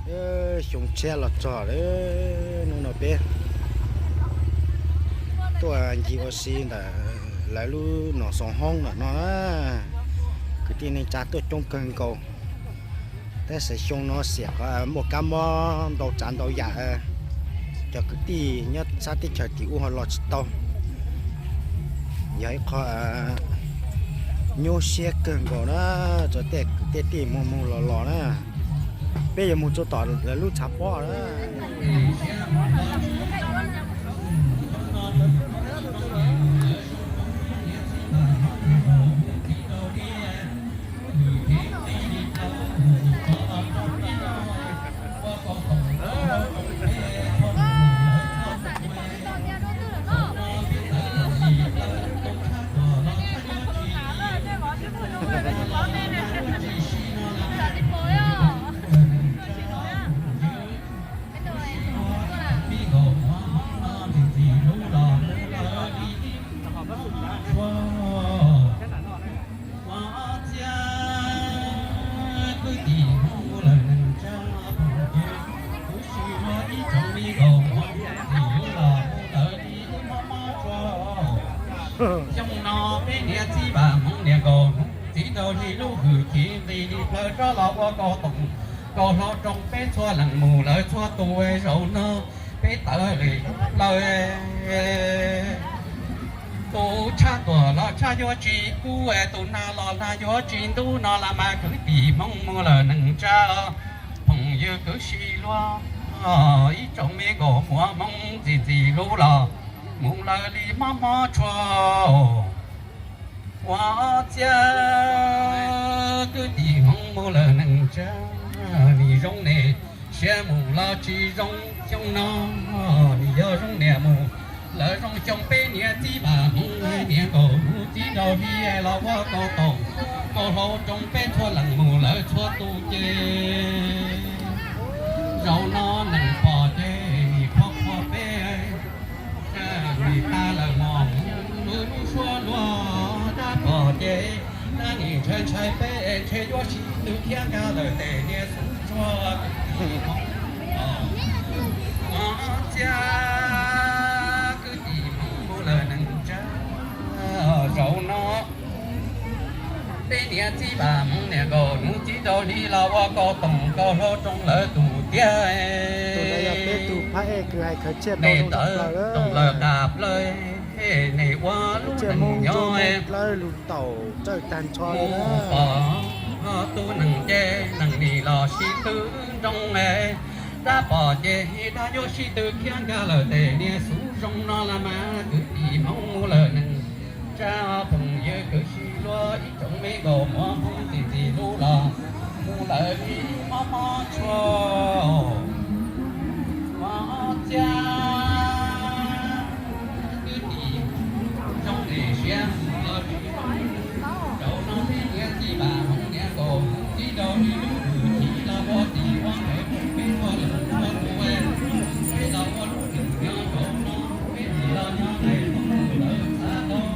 Xyoo tshiab los txog lawm, hnub no peb tuaj ncig ua si ntawm lawv lub Nom Xoom Hoob ntawm no na. Kwv tij neej tsa tuaj coob kawg nkaus. Tab sis xyoo no xiam qhov muaj kab mob ntau tsav ntau yam, cov kwv tij nyob sab teb chaws tim ub ho los tsis tau. Yog ib qho nyuaj siab kawg nkaus na, rau tej kwv tej tij mus mus los los na. Peb yuav mus tsuas tom lawv lub tshav pob na. Ua txia kwv tij Hmoob lawv neej tsa, kuv sim muaj ib tsoom me nkauj Hmoob ntxim hlub los mus lawv li mob mob tsuag. Xyoo no peb niam txiv vam Hmoob niam nkaus hnub txiv nraug li lub hwj chim nqis li plawv rov los ua kaus toom kaus hlau rau peb txhua leej mus lawv txhua tus. Zaum no peb tawm li lawm, tus tshaj tuag los tshaj yuav tsis kub, tus nag los nag yuav tsis ntub no las mas kwv tij Hmoob mus lawv neej tsa, phooj ywg kwv tij luag, ib tsoom me nkauj muam Hmoob ntxim ntxim hlub los mus lawv li mob mob tshua. Ua txia kwv tij Hmoob mus lawv neej tsa, nim zoo ne siab mus los tsis zoo xyoo no, nim yog zoo niam mus lawv zoo xyoo. Peb niam txiv vam Hmoob niam nkaus hnub txiv nraug li los ua kaus toom kaus hlau rau peb txhua leej mus lawv txhua tus ces zaum no neeg pom ces nim qhuav qhuav peb nim tas lawm mog, lub lub suab luag dab pom ces dab nim ntshai ntshai peb ntshe yuav sib tw khiav nkag lawm tes niam xub tsuag. Ua txia kwv tij Hmoob mus lawv neej tsa, zaum no peb niam txiv vam Hmoob niam nkaus hnub txiv nraug li los ua kaus toom kaus hlau rau lawv tus tiag. Tus no yog peb tus phab ej kws hais khaws tsiaj rau zoo tshaj plaws lawm. Rau lawv tas plaws, nej ua lub neej nyob dlawb lug taum tsawj tag nrho li na. Pom tus neeg ces neeg nim los sib tw nroo, dab pom ces dab yuav sib tw khiav nkag lawm tes niam xub zoo no las mas kwv tij Hmoob mus lawv neej tsa, phooj ywg kwv tij luag, ib tsoom me nkauj muam Hmoob ntxim ntxim hlub los mus lawv li mob mob tshua. Ua txia kwv tij zoo ne siab los tsis zoo, zaum no peb niam txiv vam Hmoob niam nkaus hnub txiv nraug li lub hwj chim los ua txij ua nkawm peb txhua leej txhua tus, peb los ua lub neej nyob zaum no peb tsis los nyob daim mus lawv txhab tau,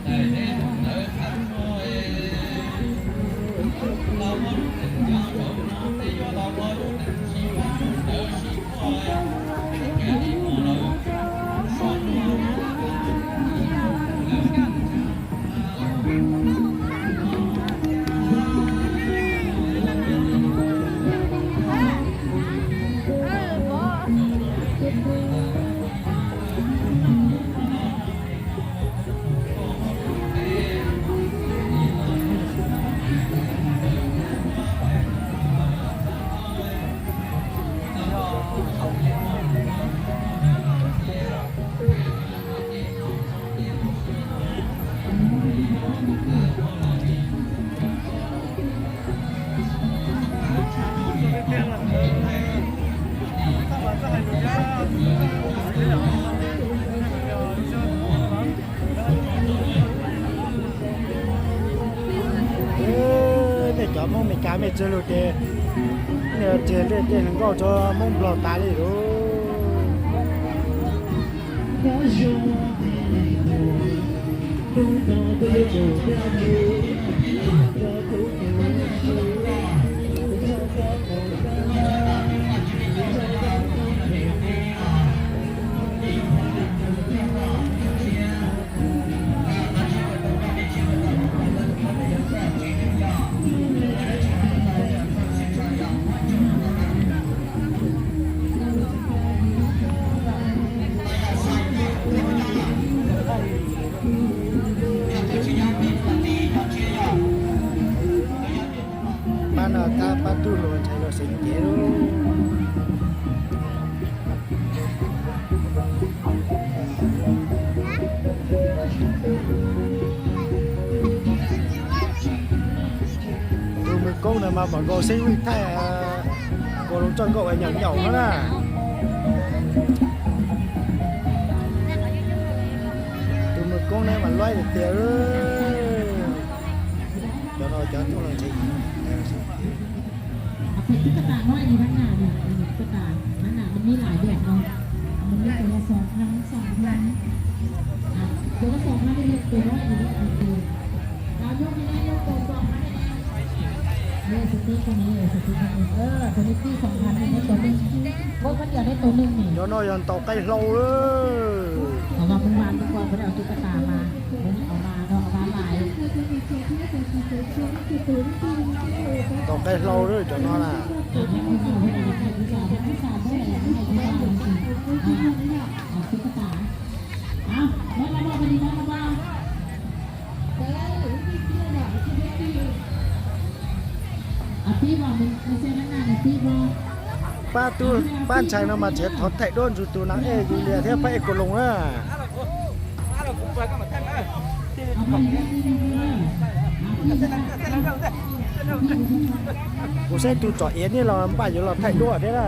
daim deb mus lawv txhab tsuag. Los ua lub neej nyob zaum no peb yuav los ua lub neej sib pab lawv sib pab, peb thiaj li muaj lawv sib pab. Nej cov Hmoob Meskas mej txwv lug ces nej teg lej tej hluas nkauj rua Hmoob Nplog tas li lauj. Txeev cev. Tus me koob ntawd mas mam nkaus xeeb vij thaij, nkaus loo txoj nkauj uas nyaum nyaum no na. Tus me koob ne mas luaib tiag tiag. Cov no cov tuaj los ntseeg. Covตุ๊กตาน้อยนี่ทั้งหน้าเนี่ยตุ๊กตาทั้งหน้ามันมีหลายแบบเนาะมันมีตัวละสองพันสามพันตัวละสองพันนี่ตัวน้อยอยู่นี่ตัวเรายกไม่ได้ยกตัวสองพันนี่สติ๊กตัวนี้เลยสติ๊กตัวนี้เออตัวนี้ตี้สองพันนี่ได้ตัวหนึ่งพวกมันอยากได้ตัวหนึ่งนี่ Cov no yog ntaus qaib hlau. Ở vào mùng ba tuần qua có đeoตุ๊กตามา Ntaus qaib hlau lawm cov no na. Pab tub pab ntxhais no mas tseem thov thaij duab nrug tus nas ej Yulia thiab pab ej Kaus Loos na. Kuv saib tus tsom iav neb los npaj yuav los thaij duab thiab na.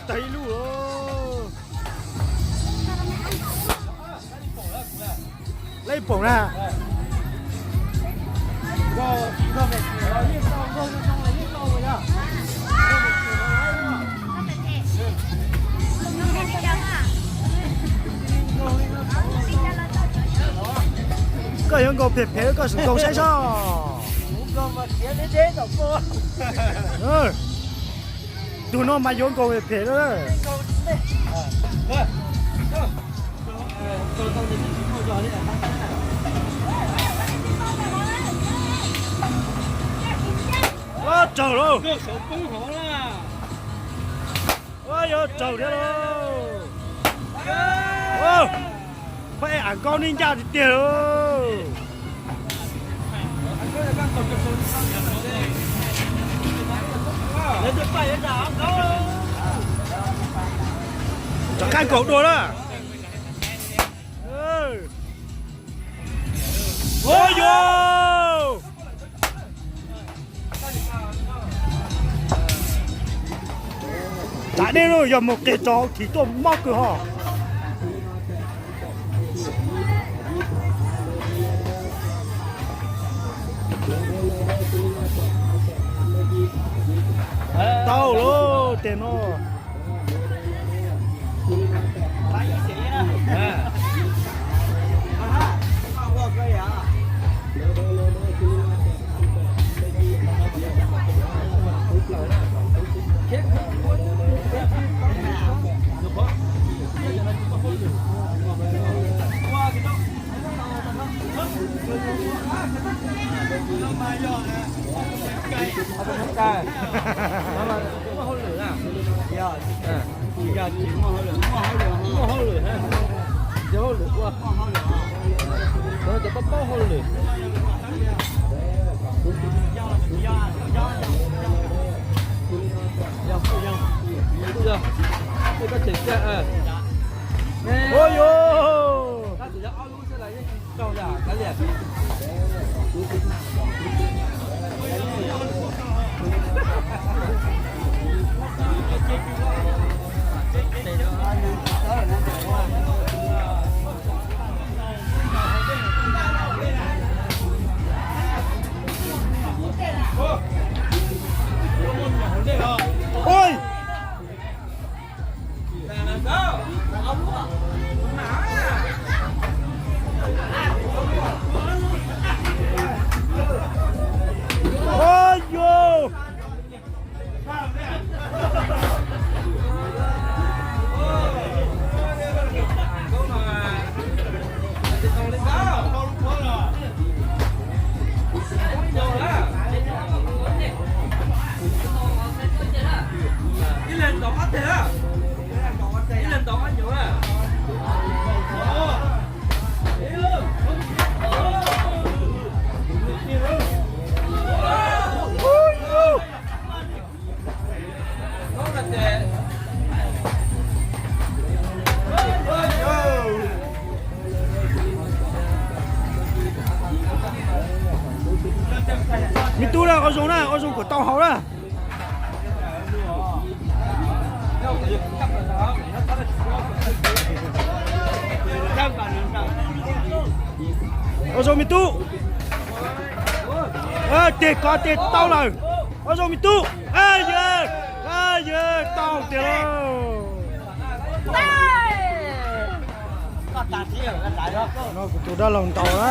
Tag ib lub. Lej poom na. Koj yuav nkaus phem phem koj sim nkaus saib soj. Tus no mas yuav nkaus phem phem lawm. Ua raug lauj. Ua yuav raug thiab lauj. Pab ej Am Nkaub neb ncaj tiag tiag lauj. Rov qab nkaus dua na. Ua yuav. Tam nej no yog mus qias rau hauv thim tuaj mob kawg ho. Tau lauj, tej no. Muaj hauj lwm, muaj hauj lwm, yog hauj lwm ua, cov paub paub hauj lwm. Yog, yog, koj tseem kiag. Ua yuav. Ui. Zoo na, ua zoo kom tau haus na. Ua zoo me tub. Tes kov tes tau lawm. Ua zoo me tub. Yawg, yawg tau tiag lauj. No kuv tus dab laug ntaus na.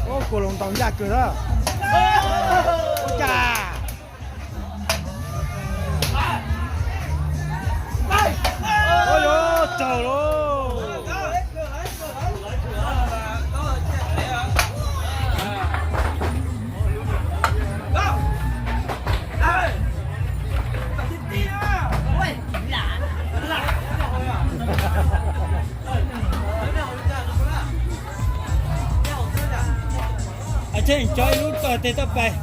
Ua, kuv los ntaus ncaj kawg na. Ua cas. Ua, yuav raug lauj. Tseem cov ib lub tog tes toj pais.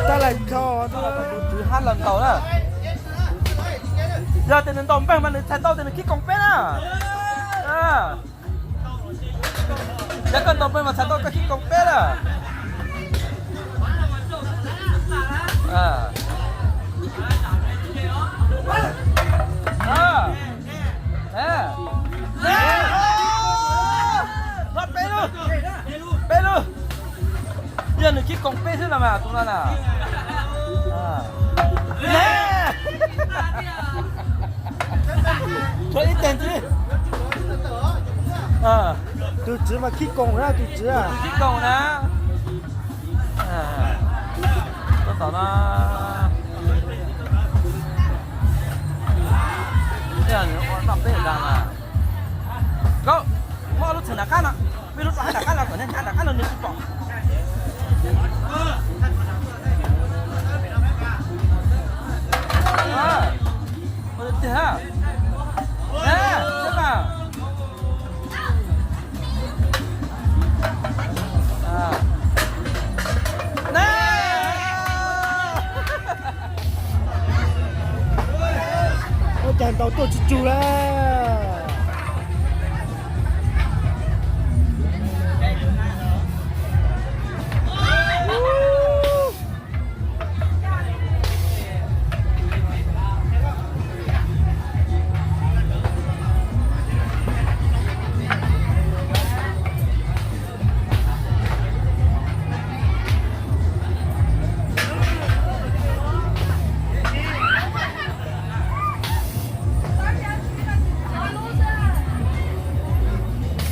Tab laj kho, tus tswv hab los ntaus na. Yog tias nws ntaus npeeg mas nws txhais tau tias nws khib koom peb na. Yog koj ntaus npeeg mas txhais tau koj khib koom peb na. Peb lub, peb lub. Yog nws khib koom peb xwb los mas tus no na. Tshuav ib teg ntxiv. Tus tswv mas khib koom na, tus tswv khib koom na. Tab tom no, noj peb dag mas. Koj muab lub txhais nram qab no, peb lub rau hab nram qab no kom nws hab nram qab no nws tsis pom. Ua tiag, seb mas. Ua cas ntaus tuaj tsis tsug lawm.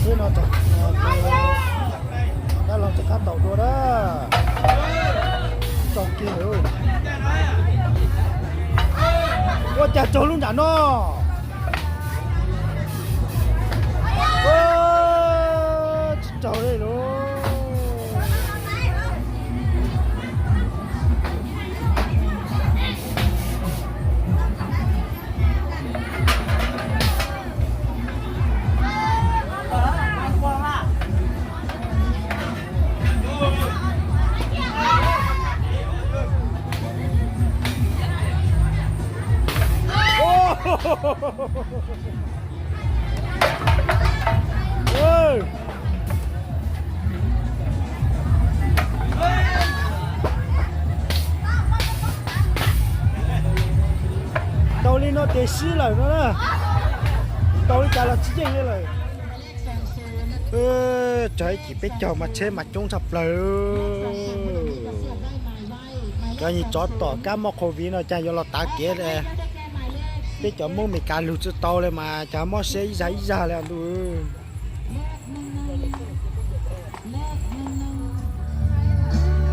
Xwb no, dab laug rov qab ntaus dua na. Tso kiag lawm. Ua cas raug lub nram no. Tsis raug li lauj. Tau li no ces sib lawm no na. Tau li cas los tsis yeej li lawm. Tsog ib chim peb caug mas tsheb mas coob tshaj plaws. Cov yim tsov tom kab mob covid no cas yuav los tav kev. Peb cov Hmoob Meskas lug tsis tau li mas cas mob siab ib zag ib zag li ntuj.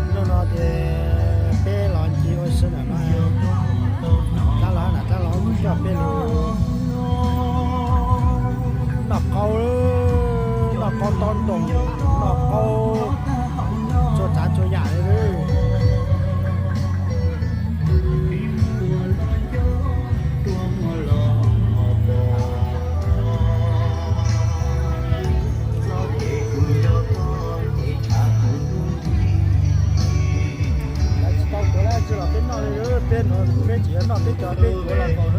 Hnub no ces peb los ncig ua si ntawm no, dab laug nam dab laug coj peb lug noj qaub, noj qaub tob ntoos, noj qaub txhua tsav txhua yam li. Lawv tsis tau tuav lawv tsis los peb noj li, peb, peb tsis yuav noj peb cov peb tuav los kaus.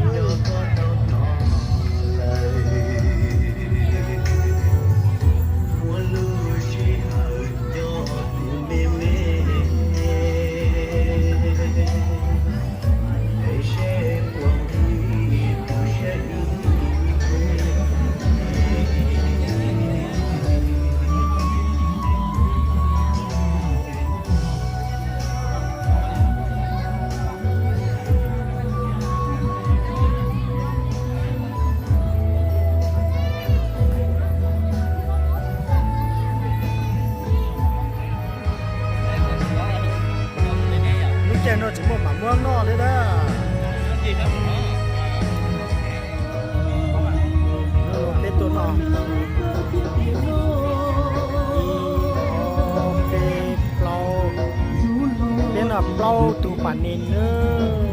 Lub caij no tsis muaj mam muab noj li na. Peb tuaj noj, peb plaub, peb noj plaub tug pas nis nawb.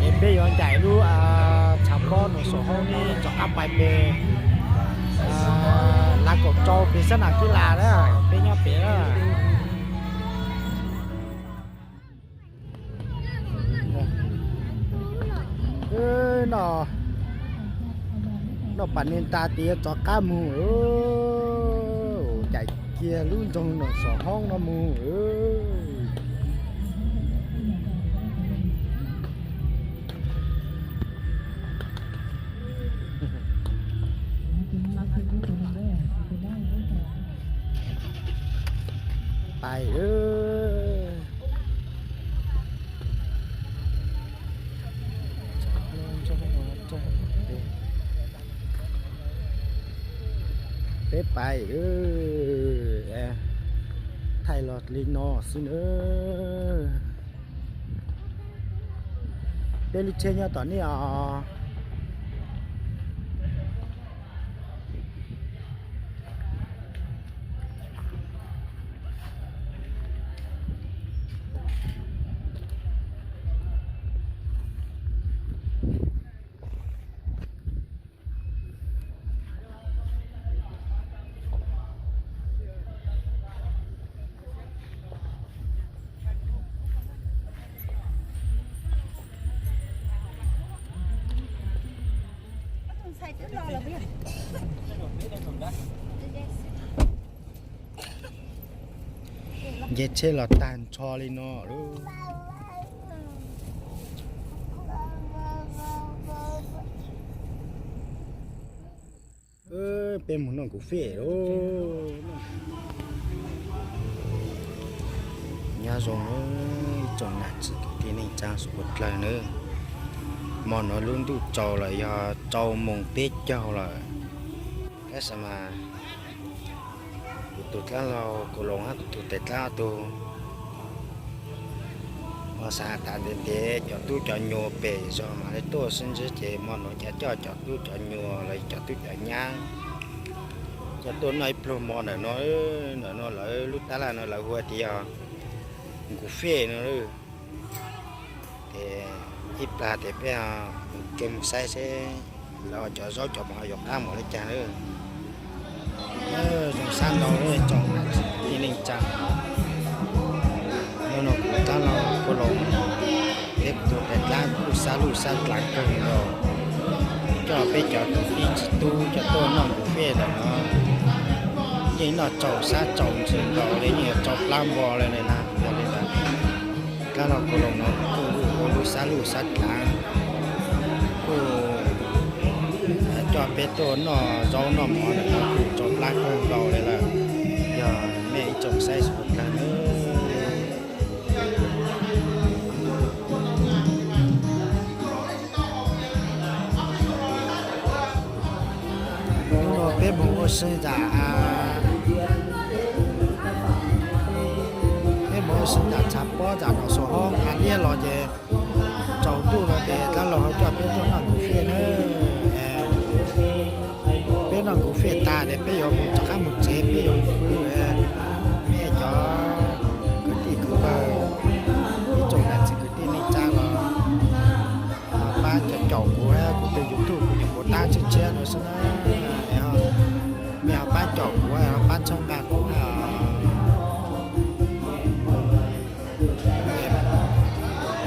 Es peb yuav ncaim lub tshav pob Noom Xoom Hoob ne rov qab pais pem Lav Kaum Tsau pem sab Nam Kib Las na, peb nyob pem na. Noj pas nis tas ces yuav rov qab mus, ncaim kiag lub nroog Noom Xoom Hoob no mus. Pais. Peb pais, thaij los li no xwb nawb. Peb lub tsheb nyob tom nej os. Nce tsheb los tag nrho li no lawm. Peb mus noj kuv fej lawm. Nyob zoo ib tsoom nam txiv kwv tij neej tsaa suav dlawg nawb. Hmo no lub ntuj tsaus lawm, yog rau moos peb caug lawm. Tab sis mas kuv tus dab laug Koos Loos hab kuv tus tais dlaab tug ho xav tas ntev ntev cov tub cov nyuas pem zog mam li tuaj sib ntsib ces hmo no cav coj cov tub cov nyuas los cov tub cov nyab coj tuaj noj ib pluag hmo ntawm no. Ntawm no lawv lub tab laj no lawv hu tias yog nkuj fej no. Ces ib plag ces peb ke mus saib seb lawv cov zaub cov mov yuav qab mus li cas lawm. Zoo sab ntau lawm tsoom tij neej tsa. Hnub no kuv tab los kuj los, peb tus pem dlaab kuj sab luj sab dlaav kawg nkaus, coj peb cov kwv tij txiv tub coj tuaj noj nkuj fej lawm no. Yeej noj tsaus sab tsaus ntsis nkaus li, yeej yuav tsaus plab npo li na. Yog li ntawd, dlaab no kuv los no kuj ua lub sab luj sab dlaav, kuj coj peb tuaj noj zaub noj mov lawm no kuj tsaus plab kawg nkaus li lawm. Yog mej ib tsoom saib sawv daws nawb, hnub no peb moog ua si tam, peb moog ua si tam tshav pob tam no xua hoob qas liab los ces tsaus ntuj no ces dlaab los ho coj peb tuaj noj nkuj fej nawb. Peb noj nkuj fej tas ces peb yuav mus rov qab mus tsev, peb yuav mus pw. Mej cov kwv tij kwv npawg, ib tsoom niam txiv kwv tij neej tsa los pab caum kuv, kuv tus YouTube kuv nyuam qhuav dab tshiab tshiab no xwb na. Mej ho pab caum kuv, pab txhawb nqa kuv.